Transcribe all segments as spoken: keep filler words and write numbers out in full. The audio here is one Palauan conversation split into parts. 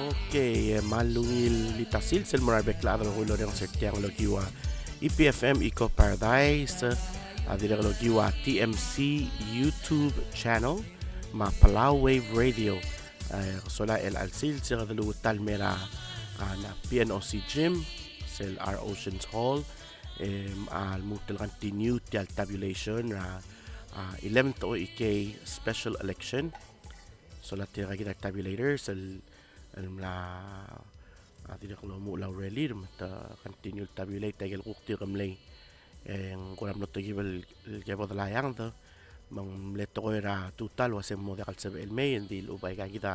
Okay, e, me a ungil el ta el sils el mo er a rebek el chad el rokui el orrenges er tiang el okiu a E P F M Eco Paradise, a dirrek el okiu a T M C YouTube channel, me a Palau Wave Radio. E, sola er chelecha el sils e kede lmuut el mei er a, a, P N O C Gym, sel Our Oceans Hall, e, a lmuut el continue tia el tabulation er a, a, eleventh O E K special election. Sola tirka kid a tabulators el, el mla, a, dirrek el omuchel a urrelir me te continue el tabulate aike el kuk tirke el mlei. E ng kora mlo tekib el, el kebodel a eanged, me ng mle tekoi er a tutau el uase ng mo diak el sebechel el mei, e ng di lechub aika kid a,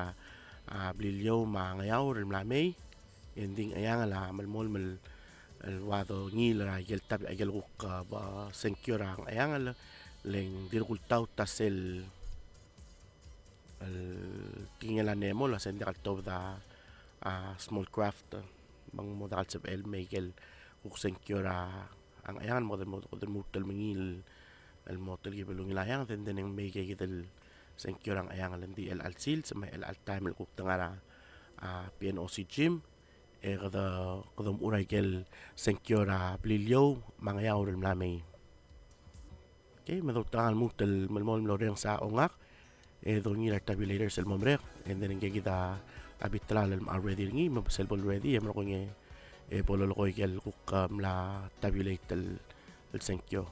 a, Beliliou me a Ngeaur el mla mei, e ng di Ngcheangel a melemolem el, el ua dongiil er aike el tab-, aike el kuk, a, bo sengkio er a Ngcheangel, le ng dirk ultaut a sel el tekingel a Nemo el uase ng diak el tobed a, a, small craft, me ng mo diak el sebechel el mei aike el kuk sengkio er a Ngcheangel, me kede mo, kede mo lmuut el mengiil el mo telkib el ungil a eanged, e ng di ng mei aike kid el sengkio er a Ngcheangel. Ng di er chelecha el sils me er chelecha el taem el kuk te ngar er a, a, P N O C Gym, e kede, kede omuchel er aike el sengkio er a Beliliou me a Ngeaur el mla mei. Okay, me doutang el lmuut el melemolem el orrenges a ongak, e dongiil a tabulators el mo merek, e ng di ngike kid a bita el mo ready er ngii, me sel bo el ready, e merekong e, e bo lolekoi aike el kuk, a, mla tabulate el, el sengkio.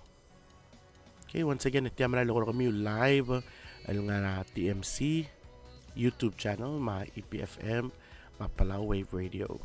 Okay, once again, e tia merael el eko er kemiu el live el ngar er a T M C YouTube channel, me a E P F M, me a Palau Wave Radio.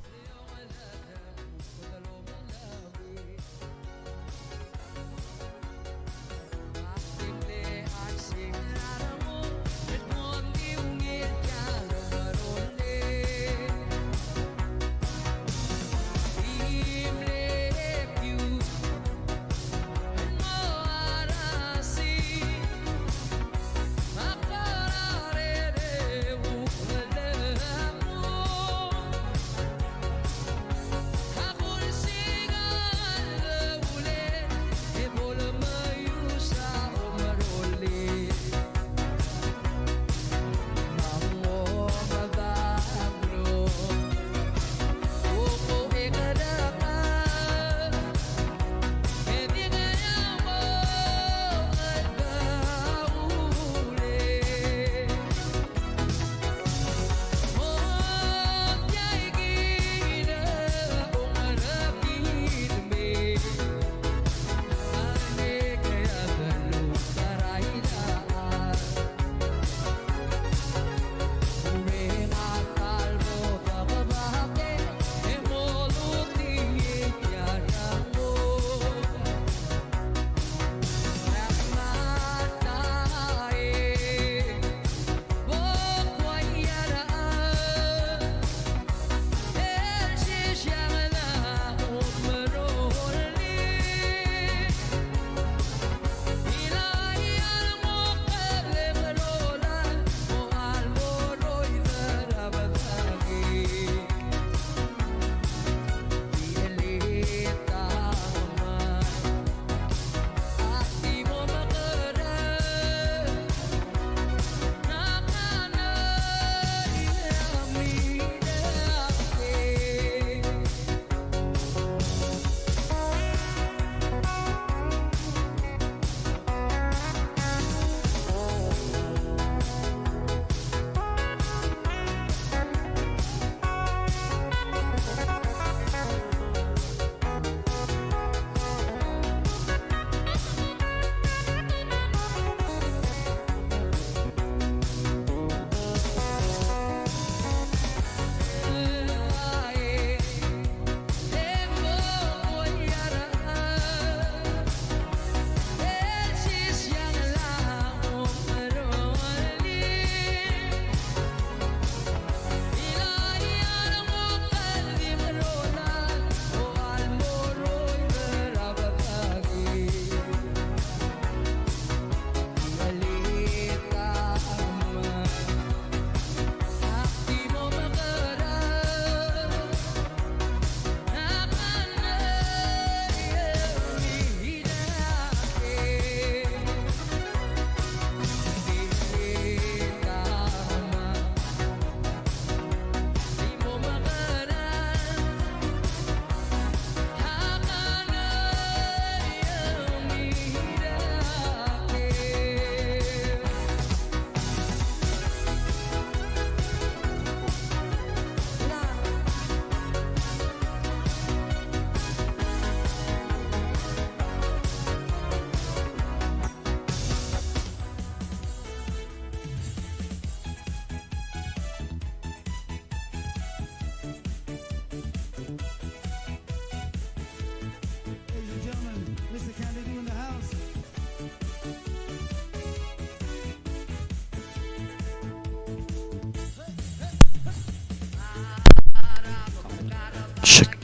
Check.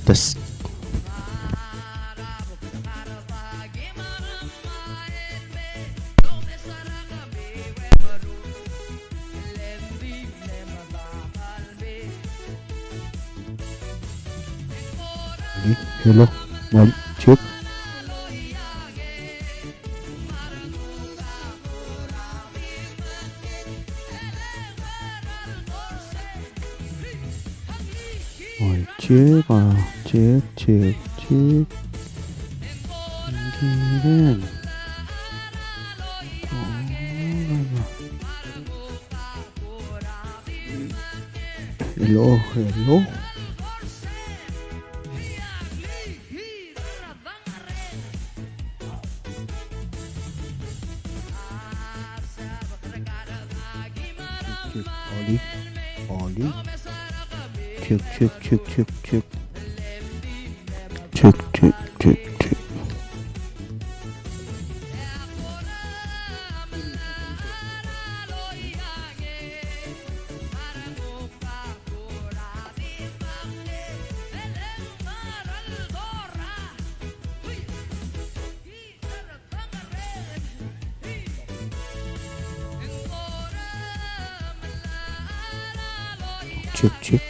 Test. Hello, mic check. Mic check, ah, check, check, check. Check. Hello, hello. Check, check, Ollie, Ollie. Check, check, check, check, check. Check, check, check, check. Check, check.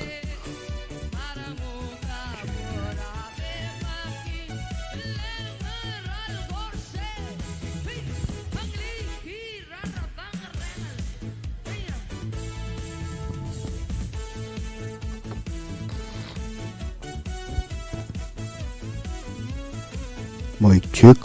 Mic check.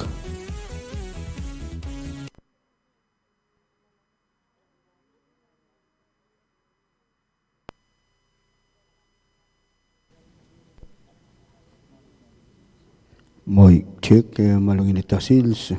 Mic check, e, me a ungil el ta sils.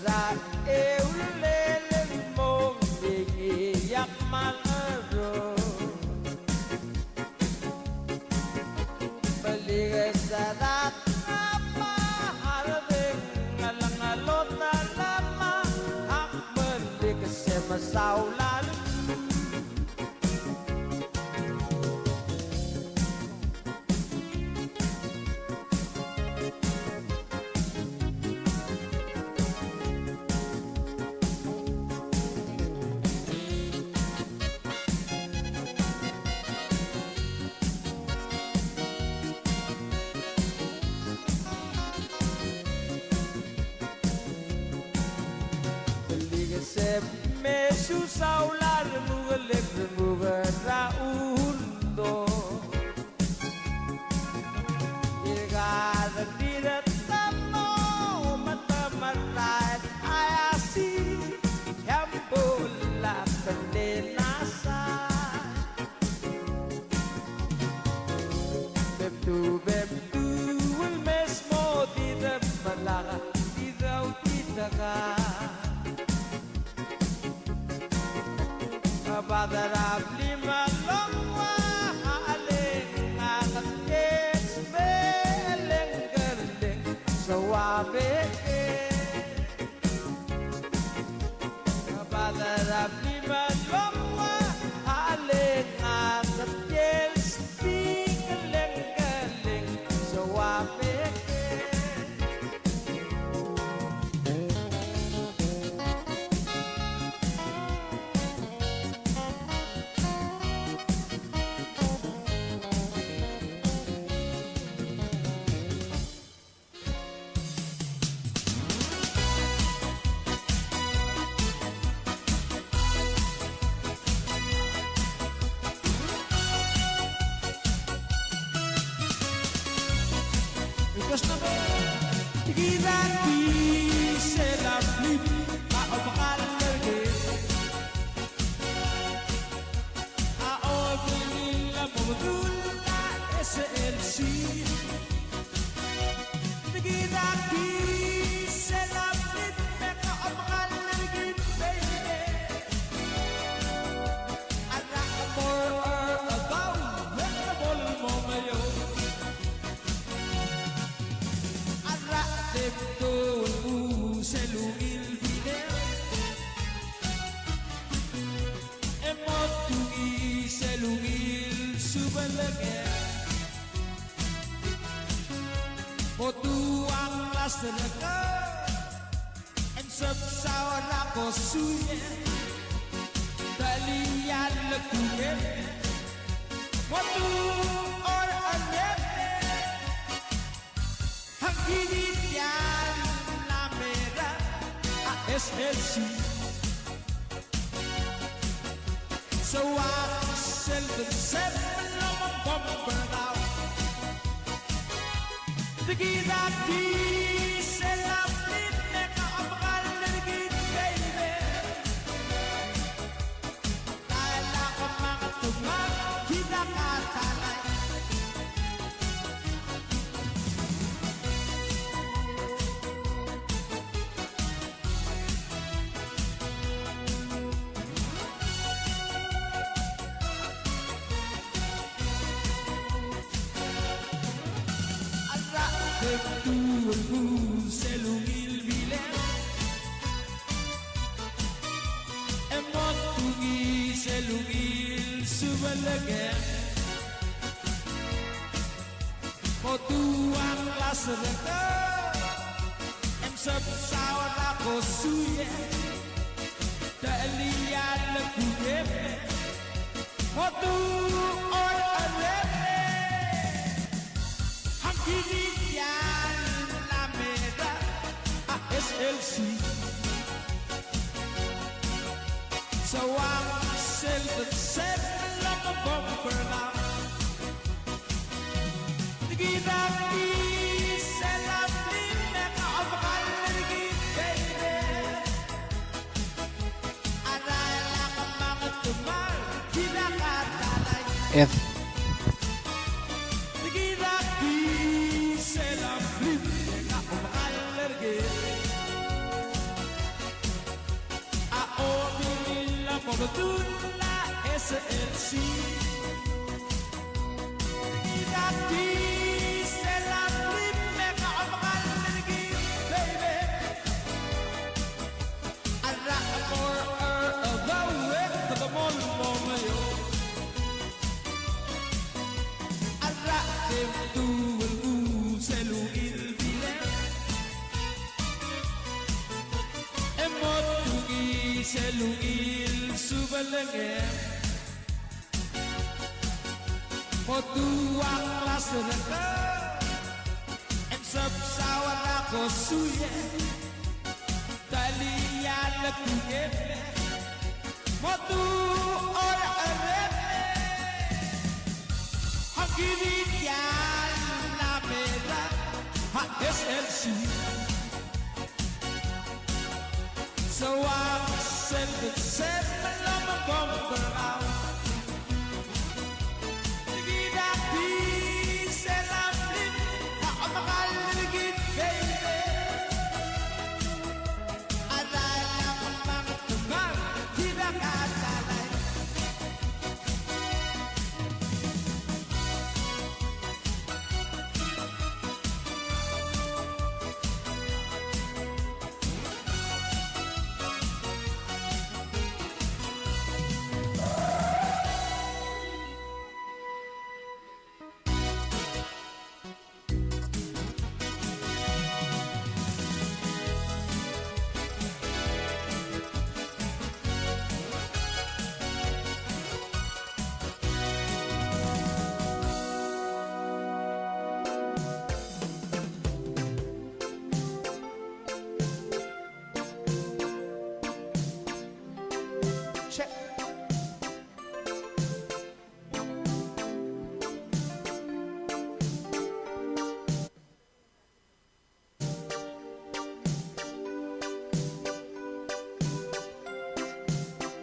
Ra eulel el mo mengiil a kmal cherror. Melik se er a tmachar a dengel a ngelot a lemach, ak melik se mesaul a lem. Melik se mesusaul a remukelek, remuker a uldor. Irkad er tir a ta mo metemerael a iasir, e a bo lak el nasa. Bem tu bem tu el mes mo di de melak di dau di deka. A bad er a blim a longua a lengak a tes me lengkerleng se ua beke. A bad er a blim a longua a lengak a tes me lengkerleng se ua beke. Request number. Kid a di sel a blim a omekall er ker. A omelil a mo bedul a S L C. Kid a di sel a blim me ka omekall er ker, baby. A rak mo er a bau, rak mo el mo meiou. A rak debto el kuk sel ungil bilem, e mo tungiis el ungil subelengem. Mo tuang lasereker, e ng sebsaod a kosuier, delial el kungem. Mo tuor a ngem, a ngii di tia el mla mera a S L C. Se ua sel denseb el mo bomber down. Kid a di sel a blim me ka omekall er ker, baby. A rak debtu el kuk sel ungil bilem, e mo tungiis el ungil subelengem. Mo tuang lasereker, e ng sebsaod a kosuier, delial el kungem. Mo tuor a ngem, a ngii di tia el mla mera a S L C. Se ua sel denseb el mo bomber down. Kid a di sel a blim me ka omekall er ker, baby. Ed. Bedul a S L C. Kid a di sel a blim me ka omekall er kid, baby. A rak mo er a bauek, kede mo el mo meio. A rak e mdu el nguu sel ungil bilem. E mo dungii sel ungil subelengem. Mo dua klas er kau, e ng sebsau a kosuie. Talia le kungeme, mo tu or ereme. Hakiritia el mla mera, ha S L C. Soak sel beksem el omebong er kau. Check.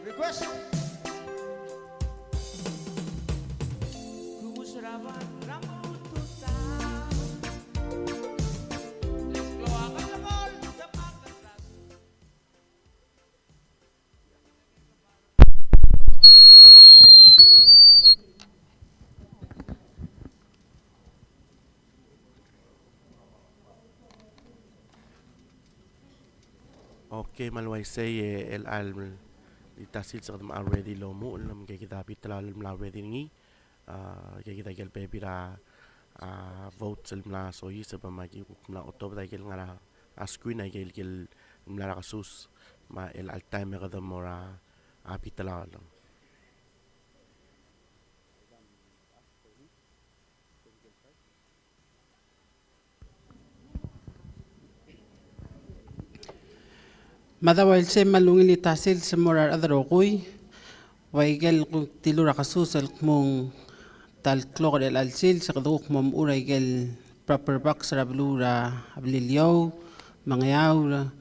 Request. Okay, me a le uaisei e chelecha el di ta sils e kede mla ready el omuchel, me ng kid a bita el mla ready er ngii. A, ikakid a ikel bebil er a, a, votes el mla soiseb me aki kuk mla otobed a ikel ngar er a screen a ikel, ikel mla er a kesus me a chelecha el taem e kede mo er a, a, bita el. Me a da uaisei me a ungil el ta sils el mo er a rechad el rokui, ua ikel kuk dilu er a kesus el kmo ng ta el klok er chelecha el sils e kede kuk mo mechur a ikel proper box er a beluu er a Beliliou, me a Ngeaur,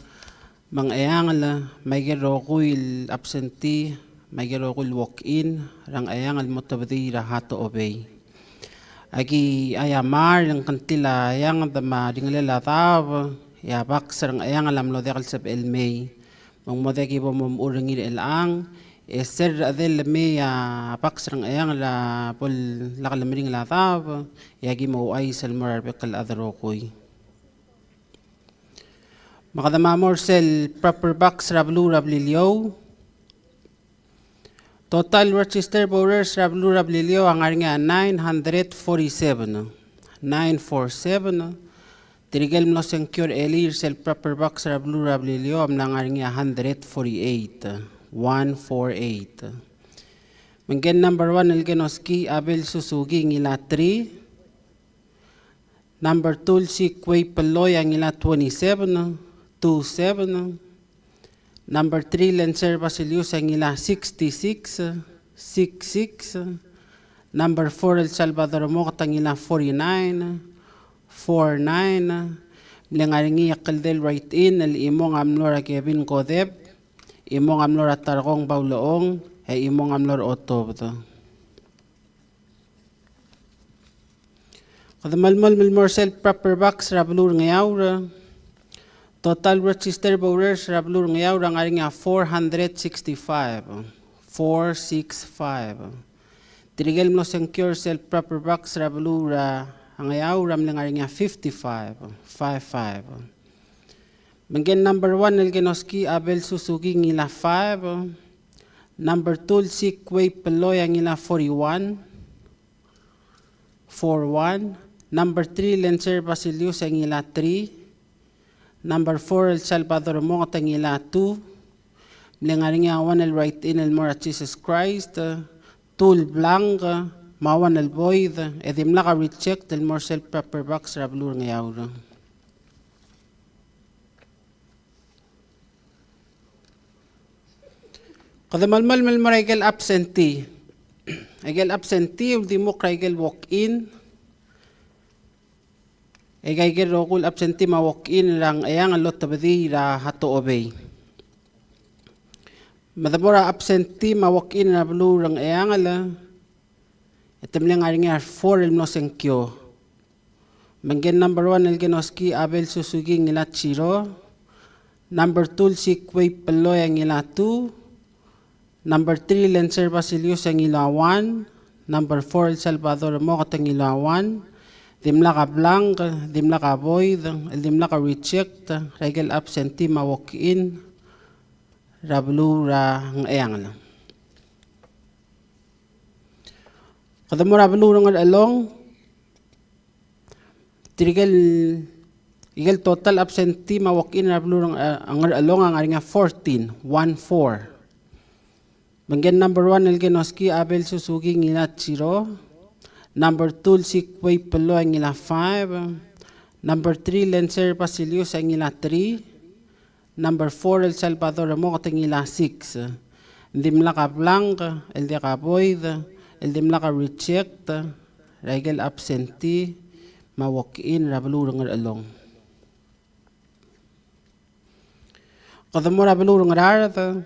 me a Ngcheangel, me a ikel rokui el absentee, me a ikel rokui el walk-in, er a Ngcheangel el mo tobedii er a Hatohobei. Aki aiamar el ngkengtil a eanged me a ringelel a daob, e a box er a Ngcheangel a mlo diak el sebechel el mei. Me ng mo diak ki bo mo mechur er ngii er chelechang, e sel rechedel el mei a box er a Ngcheangel a bo lak el meringel a daob, e aki mo ouchais el mo er a rebek el chad el rokui. Me kede mo er sel proper box er a beluu er a Beliliou. Total registered voters er a beluu er a Beliliou a ngar er ngii a nine hundred forty-seven. Nine four seven. Tirke el mlo sengkio er elii er sel proper box er a beluu er a Beliliou a mla ngar er ngii a hundred forty-eight. One four eight. Me ngike el number one el ke noski a Abel Suzuki, ngilai a three. Number two, Sikwei Peloi a ngilai a twenty-seven, two seven. Number three, Lencer Basilius a ngilai a sixty-six, six six. Number four, el Salvador Mokt a ngilai a forty-nine, four nine. Mle ngar er ngii a kldei el write-in, el chimong a mlo er a Kevin Kodep, chimong a mlo er a Tarkong Baulechong, e chimong a mlo er a Otobed. Kede melemolem el mo er sel proper box er a beluu er a Ngeaur. Total registered voters er a beluu er a Ngeaur a ngar er ngii a four hundred sixty-five. four six five. Tirke el mlo sengkio er sel proper box er a beluu er a Ngeaur a mle ngar er ngii a fifty-five, five five. Me ngke el number one el Kenoski Abel Suzuki ngilai a five. Number two el Sikwei Peloi a ngilai a forty-one, four one. Number three el Enser Basilius a ngilai a three. Number four el Salvador Mongot a ngilai a two. Mle ngar er ngii a one el write-in el mo er a Jesus Christ, two el blank, me a one el void, e dimlak a reject el mo er sel proper box er a beluu er a Ngeaur. Kede melemolem el mo er a ikel absentee. Ikel absentee, uldimukl er a ikel walk-in. E aika ikel rokui el absentee me a walk-in er a Ngcheangel el otobedii er a Hatohobei. Me de mo er a absentee me a walk-in er a beluu er a Ngcheangel, e te mle ngar er ngii a re four el mlo sengkio. Me ngke el number one el Kenoski Abel Suzuki ngilai a zero. Number two el Sikwei Peloi a ngilai a two. Number three el Enser Basilius a ngilai a one. Number four el Salvador Mongot a ngilai a one. Dimlak a blank, dimlak a void, el dimlak a reject er a ikel absentee me a walk-in er a beluu er a Ngcheangel. Kede mo er a beluu er a Ngerchelong. Tirke el, ikel total absentee me a walk-in er a beluu er a Ngerchelong a ngar er ngii a fourteen, one four. Me ngke el number one el Kenoski Abel Suzuki ngilai a zero. Number two el Sikwei Peloi a ngilai a five. Number three el Enser Basilius a ngilai a three. Number four el Salvador Mongot a ngilai a six. Dimlak a blank, el diak a void, el dimlak a reject er a ikel absentee me a walk-in er a beluu er a Ngerchelong. Kede mo er a beluu er a Ngaraard.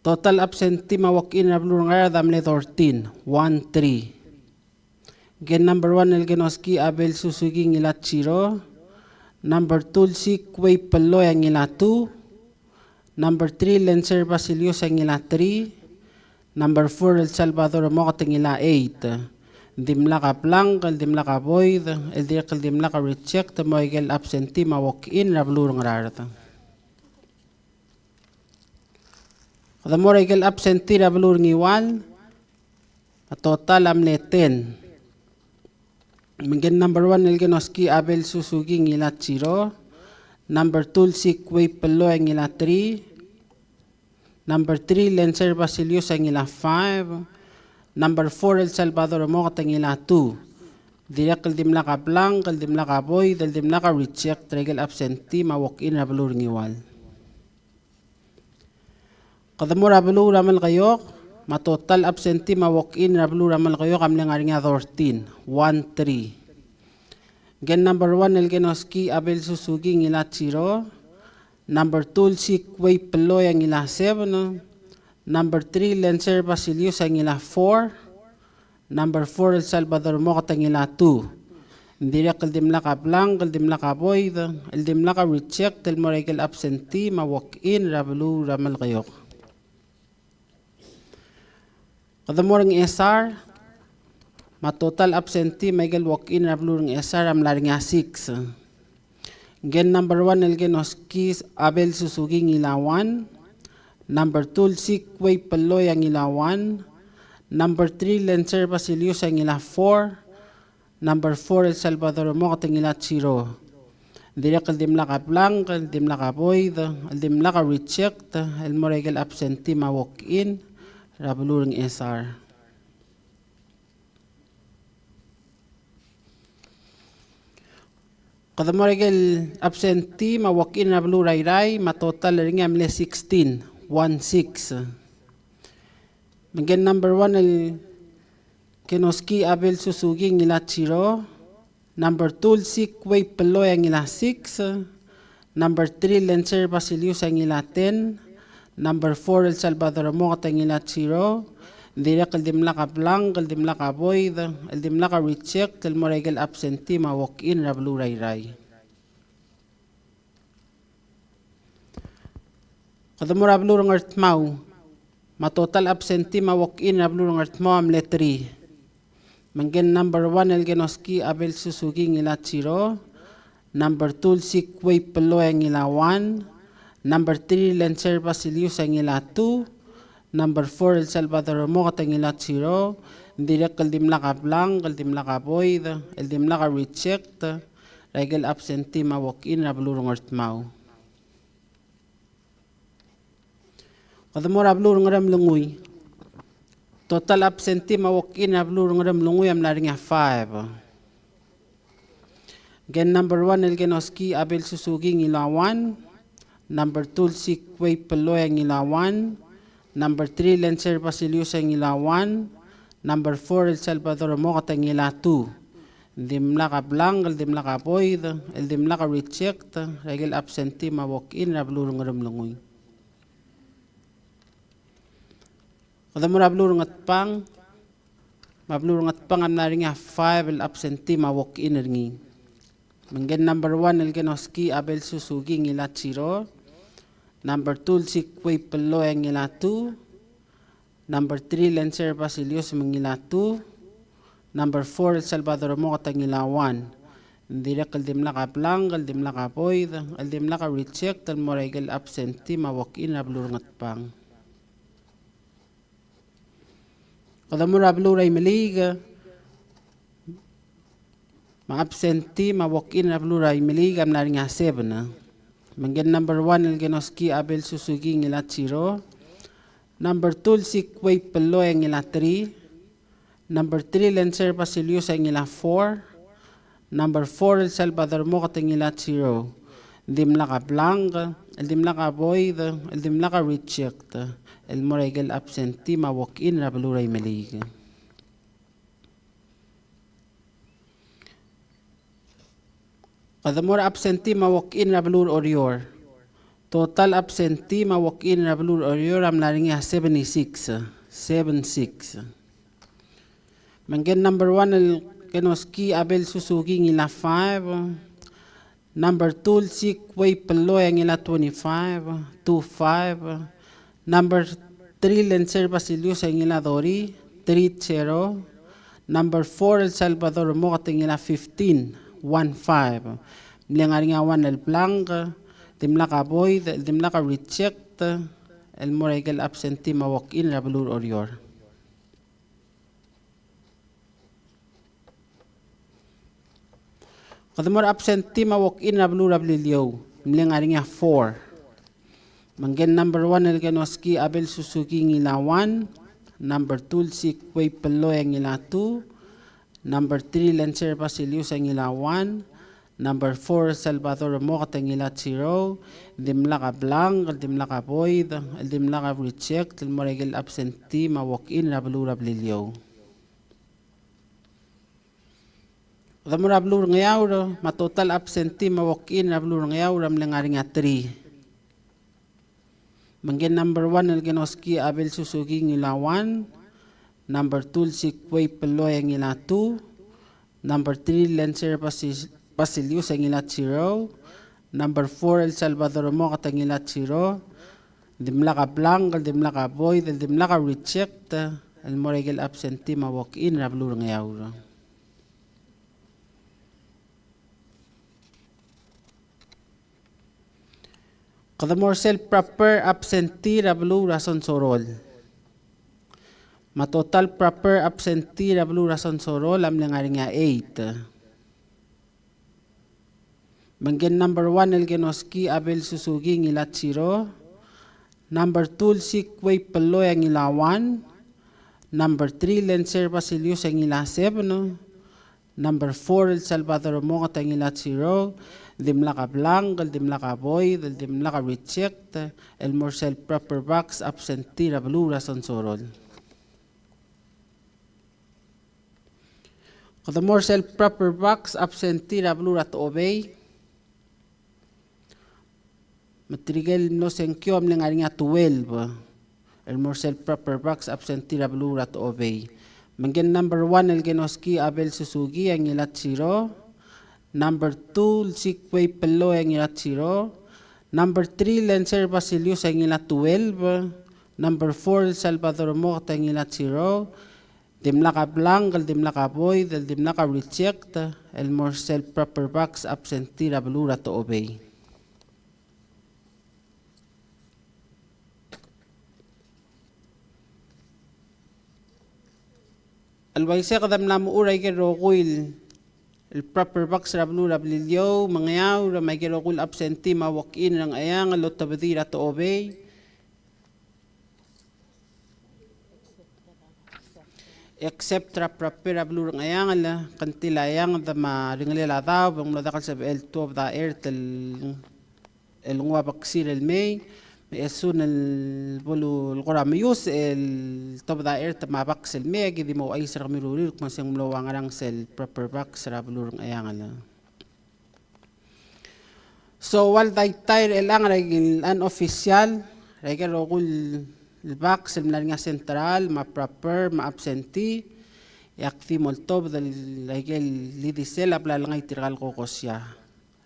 Total absentee me a walk-in er a beluu er a Ngaraard a mle thirteen, one three. Ngke el number one el Kenoski Abel Suzuki ngilai a zero. Number two el Sikwei Peloi a ngilai a two. Number three el Enser Basilius a ngilai a three. Number four el Salvador Mongot a ngilai a eight. Dimlak a blank, el dimlak a void, el dirrek el dimlak a reject el mo er a ikel absentee me a walk-in er a beluu er a Ngaraard. Kede mo er a ikel absentee er a beluu er a Ngiwal, a total a mle ten. Me ngke el number one el Kenoski Abel Suzuki ngilai a zero. Number two el Sikwei Peloi a ngilai a three. Number three el Enser Basilius a ngilai a five. Number four el Salvador Mongot a ngilai a two. Dirrek el dimlak a blank, el dimlak a void, el dimlak a reject er a ikel absentee me a walk-in er a beluu er a Ngiwal. Kede mo er a beluu er a Melekeok, me a total absentee me a walk-in er a beluu er a Melekeok a mle ngar er ngii a thirteen, one three. Ngke el number one el Kenoski Abel Suzuki ngilai a zero. Number two el Sikwei Peloi a ngilai a seven. Number three el Enser Basilius a ngilai a four. Number four el Salvador Mongot a ngilai a two. Ng dirrek el dimlak a blank, el dimlak a void, el dimlak a reject el mo er a ikel absentee me a walk-in er a beluu er a Melekeok. Kede mo er a Ngchesar, me a total absentee me a ikel walk-in er a beluu er a Ngchesar a mla er ngii a six. Ngke el number one el Kenoski Abel Suzuki ngilai a one. Number two el Sikwei Peloi a ngilai a one. Number three el Enser Basilius a ngilai a four. Number four el Salvador Mongot a ngilai a zero. Ng dirrek el dimlak a blank, el dimlak a void, el dimlak a reject el mo er a ikel absentee me a walk-in er a beluu er a Ngchesar. Kede mo er a ikel absentee me a walk-in er a beluu er a Irrai, me a total er ngii a mle sixteen, one six. Me ngke el number one el Kenoski Abel Suzuki ngilai a zero. Number two el Sikwei Peloi a ngilai a six. Number three el Enser Basilius a ngilai a ten. Number four el Salvador Mongot a ngilai a zero. Ng dirrek el dimlak a blank, el dimlak a void, el dimlak a reject el mo er a ikel absentee me a walk-in er a beluu er a Irrai. Kede mo er a beluu er a Ngardmau. Me a total absentee me a walk-in er a beluu er a Ngardmau a mle three. Me ngii el number one el Kenoski Abel Suzuki, ngii el zero. Number two el Sikwei Peloi, ngii el one. Number three el Enser Basilius, ngii el two. Number four el Salvador Moket, ngii el zero. Ng dirrek el dimlak a blank, el dimlak a void, el dimlak a reject er a ikel absentee me a walk-in er a beluu er a Ngardmau. Kede mo er a beluu er a Ngeremlengui. Total absentee me a walk-in er a beluu er a Ngeremlengui a mla er ngii a five. Ngii el number one el Kenoski Abel Suzuki, ngii el one. Number two el Sikwei Peloi, ngii el one. Number three el Enser Basilius, ngii el one. Number four el Salvador Moket, ngii el two. Dimlak a blank, el dimlak a void, el dimlak a reject er a ikel absentee me a walk-in er a beluu er a Ngeremlengui. Kede mo er a beluu er a Ngatpang. Me a beluu er a Ngatpang a mla er ngii a five el absentee me a walk-in er ngii. Me ngii el number one el Kenoski Abel Suzuki, ngii el zero. Number two el Sikwei Peloi, ngii el two. Number three el Enser Basilius, me ngii el two. Number four el Salvador Moket, ngii el one. Ng dirrek el dimlak a blank, el dimlak a void, el dimlak a reject el mo er a ikel absentee me a walk-in er a beluu er a Ngatpang. Kede mo er a beluu er a Imeliik. Me a absentee me a walk-in er a beluu er a Imeliik a mla er ngii a seven. Me ngii el number one el Kenoski Abel Suzuki, ngii el zero. Number two el Sikwei Peloi, ngii el three. Number three el Enser Basilius, ngii el four. Number four el Salvador Moket, ngii el zero. Dimlak a blank, el dimlak a void, el dimlak a reject el mo er a ikel absentee me a walk-in er a beluu er a Imeliik. Kede mo er a absentee me a walk-in er a beluu er a Oreor. Total absentee me a walk-in er a beluu er a Oreor a mla er ngii a seventy-six, seven six. Me ngii el number one el Kenoski Abel Suzuki, ngii el five. Number two el Sikwei Peloi, ngii el twenty-five, two five. Number three el Enser Basilius, ngii el thirty, three zero. Number four el Salvador Moket, ngii el fifteen, one five. Mle ngar er ngii a one el blank, dimlak a void, dimlak a reject el mo er a ikel absentee me a walk-in er a beluu er a Oreor. Kede mo er a absentee me a walk-in er a beluu er a Beliliou, mle ngar er ngii a four. Me ngii el number one el Kenoski Abel Suzuki, ngii el one. Number two el Sikwei Peloi, ngii el two. Number three el Enser Basilius, ngii el one. Number four el Salvador Moket, ngii el zero. Dimlak a blank, el dimlak a void, el dimlak a reject el mo er a ikel absentee me a walk-in er a beluu er a Beliliou. Kede mo er a beluu er a Ngeaur, me a total absentee me a walk-in er a beluu er a Ngeaur a mle ngar er ngii a three. Me ngii el number one el Kenoski Abel Suzuki, ngii el one. Number two el Sikwei Peloi, ngii el two. Number three el Enser Basil-, Basilius, ngii el zero. Number four el Salvador Moket, ngii el zero. Dimlak a blank, el dimlak a void, el dimlak a reject el mo er a ikel absentee me a walk-in er a beluu er a Ngeaur. Kede mo er sel proper absentee er a beluu er a Sonsorol. Me a total proper absentee er a beluu er a Sonsorol a mle ngar er ngii a eight. Me ngii el number one el Kenoski Abel Suzuki, ngii el zero. Number two el Sikwei Peloi, ngii el one. Number three el Enser Basilius, ngii el seven. Number four el Salvador Moket, ngii el zero. Dimlak a blank, el dimlak a void, el dimlak a reject el mo er sel proper box absentee er a beluu er a Sonsorol. Kede mo er sel proper box absentee er a beluu er a Techobei. Me tirke el mlo sengkio a mle ngar er ngii a twelve el mo er sel proper box absentee er a beluu er a Techobei. Me ngii el number one el Kenoski Abel Suzuki, ngii el zero. Number two el Sikwei Peloi, ngii el zero. Number three, Lencer Basilius a ngilai a twelve. Number four, Salvador Mokt a ngilai a zero. Dimlak a blank, el dimlak a void, el dimlak a reject, el mo er sel proper box absentee er a beluu er a Tochobei. El uaisei e kede mla mo er a ikel rokui el proper box er a beluu er a Beliliou, Mengeaur, me a ikel rokui el absentee me a walk-in er a Ngcheangel el otobedii er a Tochobei. Except er a proper er a beluu er a Ngcheangel, Kengtil a Eanged me a Ringelel a Daob, e ng mlo diak el sebechel el tuobed a chert el el nguu a beksir el mei, me a esun el bo el kora meius el tobed a chert me a box el mei, e aki di mo ouchais er kemiu el rokui el kmo se ng mlo ua ngerang sel proper box er a beluu er a Ngcheangel. So, ua el daitai er chelechang er a ikel unofficial er a ikel rokui el box el mla er ngii a central, me a proper, me a absentee, e ak di mo oltobed er a ikel ildisel a bla lengai tirka el kokosia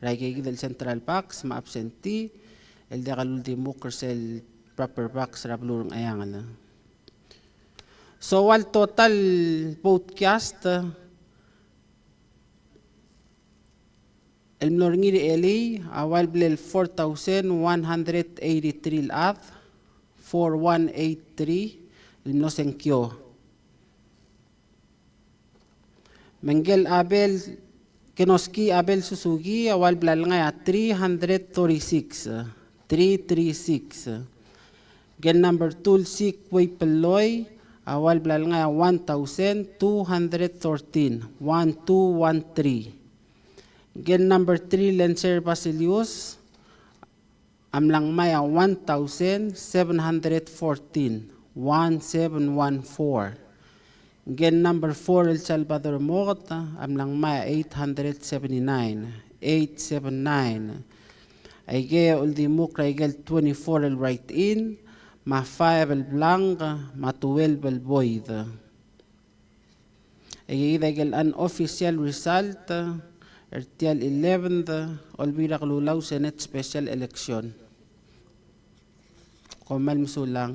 er a ikeikid el central box me a absentee, el diak el uldimukl er sel proper box er a beluu er a Ngcheangel. So, ua el total vote cast el mlo er ngii er a elii a ua el blal four thousand one hundred eighty-three el chad, four one eight three, el mlo sengkio. Me ngike el Abel, Kenoski Abel Suzuki, a ua el bla lengai a three hundred thirty-six, three three six. Ngike el number two el Sik Wei Peloi, a ua el bla lengai a one thousand two hundred thirteen, one two one three. Ngike el number three Lencer Basilius, a mla ngmai a one thousand seven hundred fourteen, one seven one four. Ngike el number four el Salvador Mokt, a mla ngmai a eight hundred seventy-nine, eight seven nine. Aike a uldimukl er a ikel twenty-four el write-in, me a five el blank, me a twelve el void. Aikeikid a ikel unofficial result er tia el eleventh Olbiil er a Kelulau Senate Special Election. Kom kmal mesulang.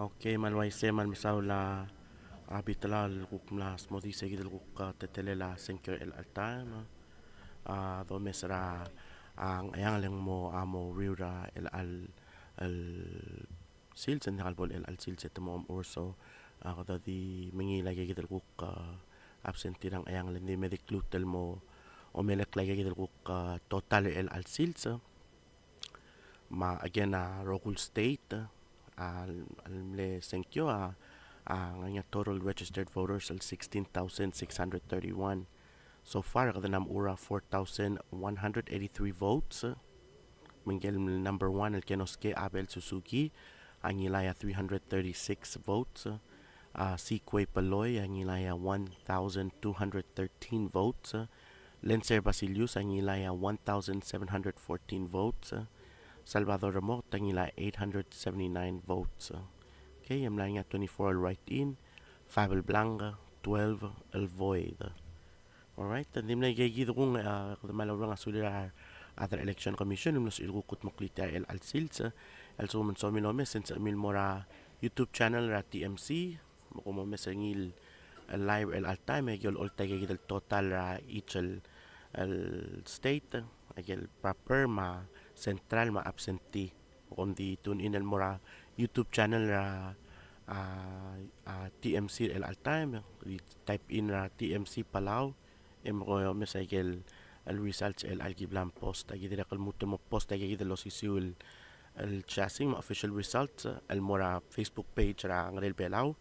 Okay, me ng uaisei me ng mesaul a, a, Bitelau el kuk mla smodii sei kid el kuk, a, teletelel a sengkio er chelecha el taem. A, domes er a, a, Ngcheangel e ng mo, a, mo uriul er a chelecha el, el sils, e ng diak el bo el chelecha el sils e te mo omechur, so, a, kede di mengiil aike kid el kuk, a, absentee er a Ngcheangel, e ng di me di kluut el mo omelekoi aike kid el kuk, a, total er chelecha el sils. Me again, a rokui el state, a, el mle sengkio, a, a ngar er ngii a total registered voters el sixteen thousand six hundred thirty-one. So far, kede mla mo er a four thousand one hundred eighty-three votes. Me ngike el number one, el Kenosuke Abel Suzuki, a ngilai a three hundred thirty-six votes. A Sikue Peloi a ngilai a one thousand two hundred thirteen votes. Lencer Basilius a ngilai a one thousand seven hundred fourteen votes. Salvador Remoket a ngilai a eight hundred seventy-nine votes. Okay, e mla er ngii a twenty-four el write-in, five el blank, twelve el void. Alright, e ng di mle aike kid kung, a, kede mla oureor a sulir a, a, the Election Commission el mlo sebechir el kuk kudmeklii tia el chelecha el sils. A lsekum e ng somiu el omes, e ng sebechemiu el mo er a YouTube channel er a T M C, me kom omes er ngii el live er chelecha el taem, e ki olecholt aike kid el total er a each el, el state, aike el proper me a central me a absentee. Kom di tune in el mo er a YouTube channel er a, a, a, T M C er chelecha el taem, e di type in er a T M C Palau, e mo omes aike el, el results er chelecha el ki bla mpost. Aki dirrek el lmuut el mo post aike kid el osisiu el, el chasing me a official results el mo er a Facebook page er a Ngerel Belau.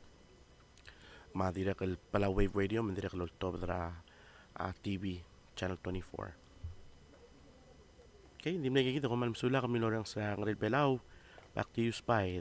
Me a dirrek el Palau Wave Radio, me ng dirrek el oltobed er a, a, T V Channel twenty-four. Okay, ng di mle aike kid, e kom kmal mesulang, kemiu el orrenges er a Ngerel Belau. Back to you, Spy.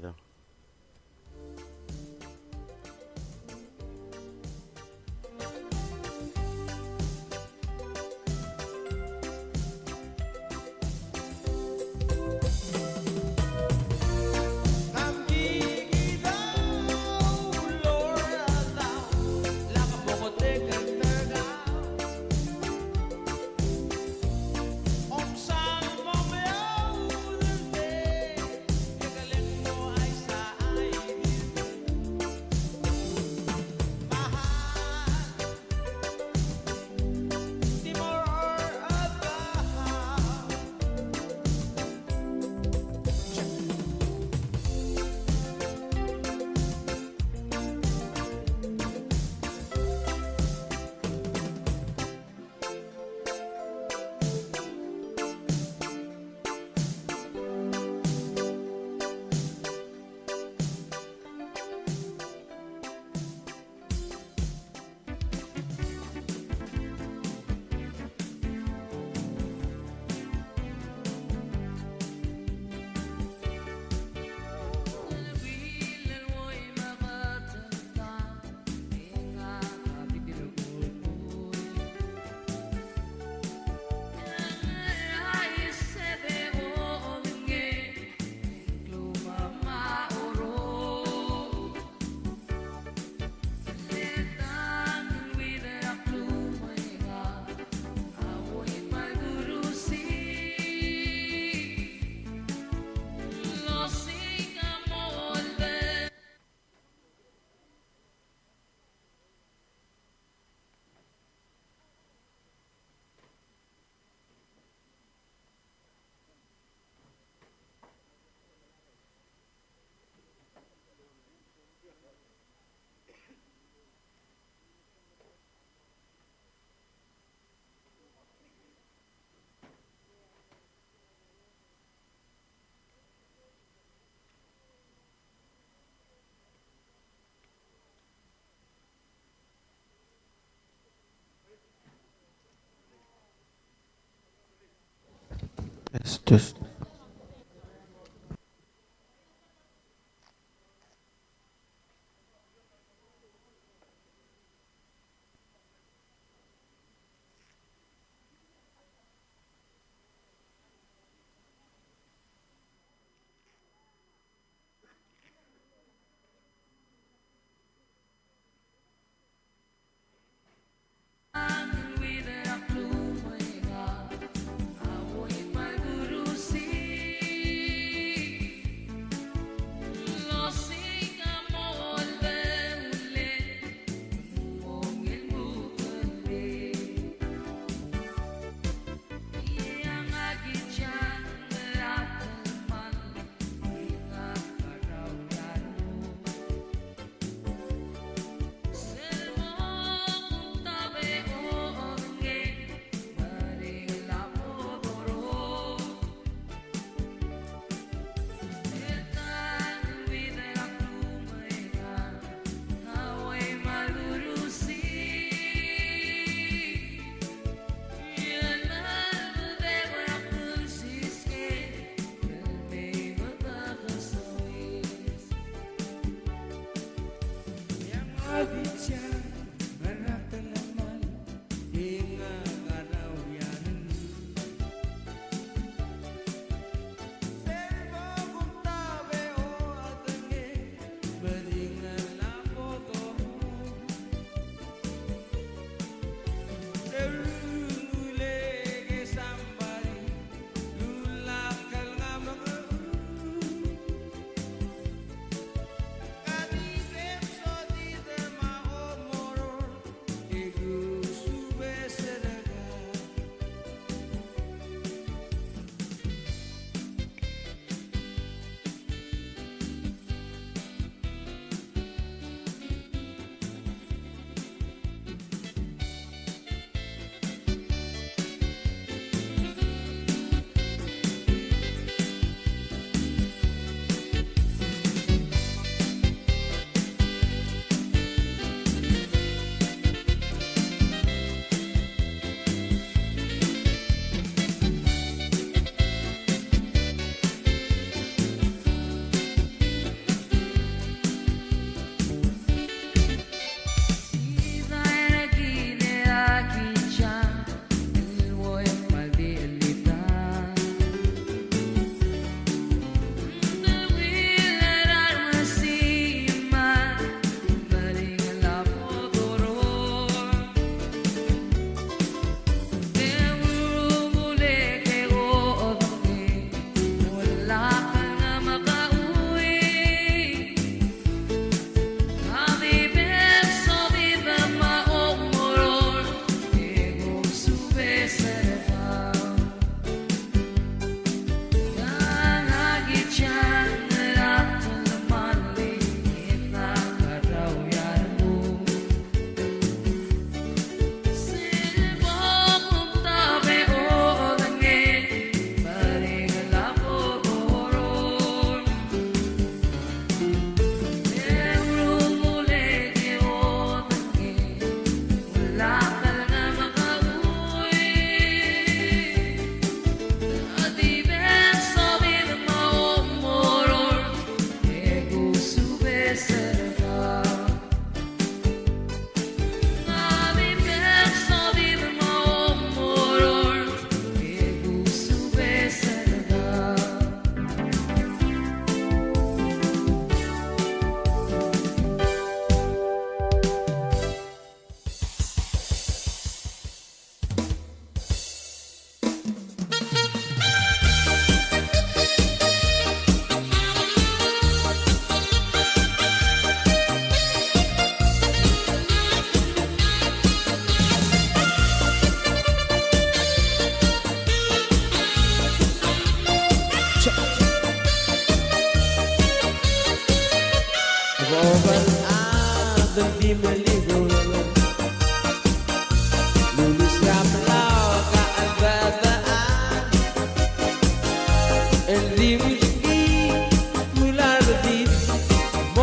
Test.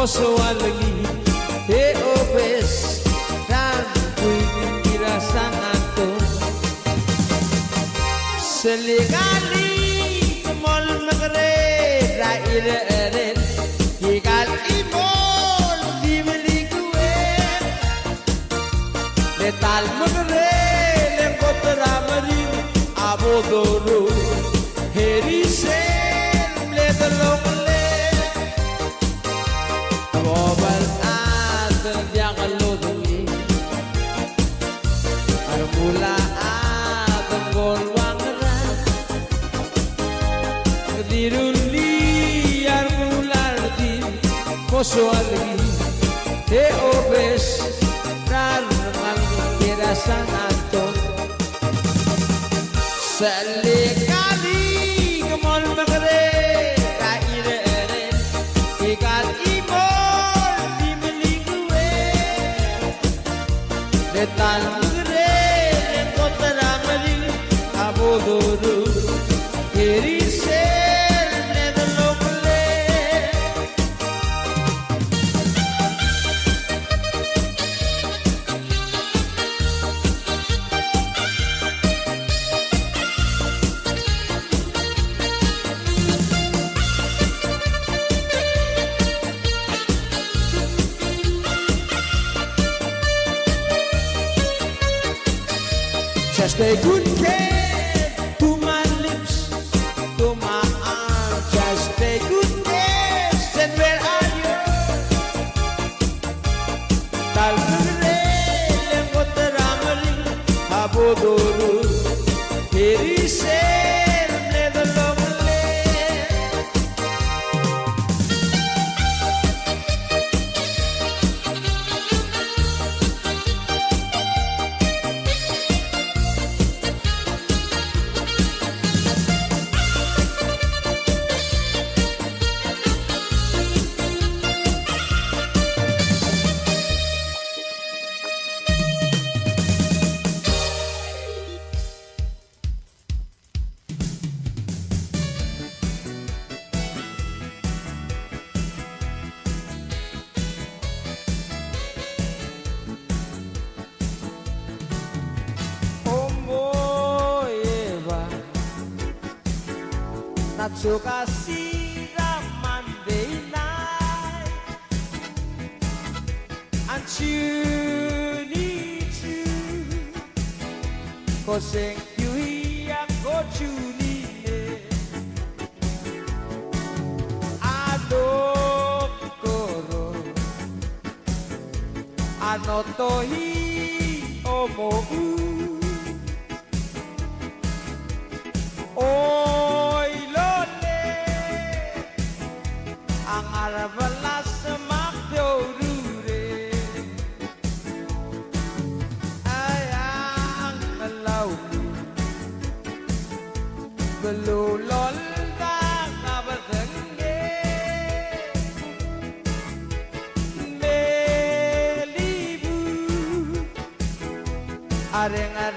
Soalengit e obes, dan kuimin kira San Anton. Selegali Cherechel, ikal chimo el di melikue. Le tal mekerel e ng kot er a meringel a bo doruul. Herisel mle delongelel. Bo el chad el diak lodengei. A remuul a chad el bo el ua ngera. Ng di rullii a remuul a redil mo soal er ngii e obes er a rengalek er a San Anton. Sel ikal chimo el mekerel a cherechel, ikal chimo el di melikue. Le tal mekerel e ng kot er a meringel a bo doruul. Herisel mle delongelel. Just take good care to my lips, to my arms. Just take good care, and where are you? Tal mekerel e ng kot er a meringel a bo doruul. Herisel mle delongelel. Ombo eba, na chokasi er a Monday night. And Junie too, ko seng kiu ia ko Junie. A doktoro a notoii omouu. Oilolek a ngar er a belas me ak dourureng. Aia, ng laulu beluu el oldak a bedengei. Melibu a reng er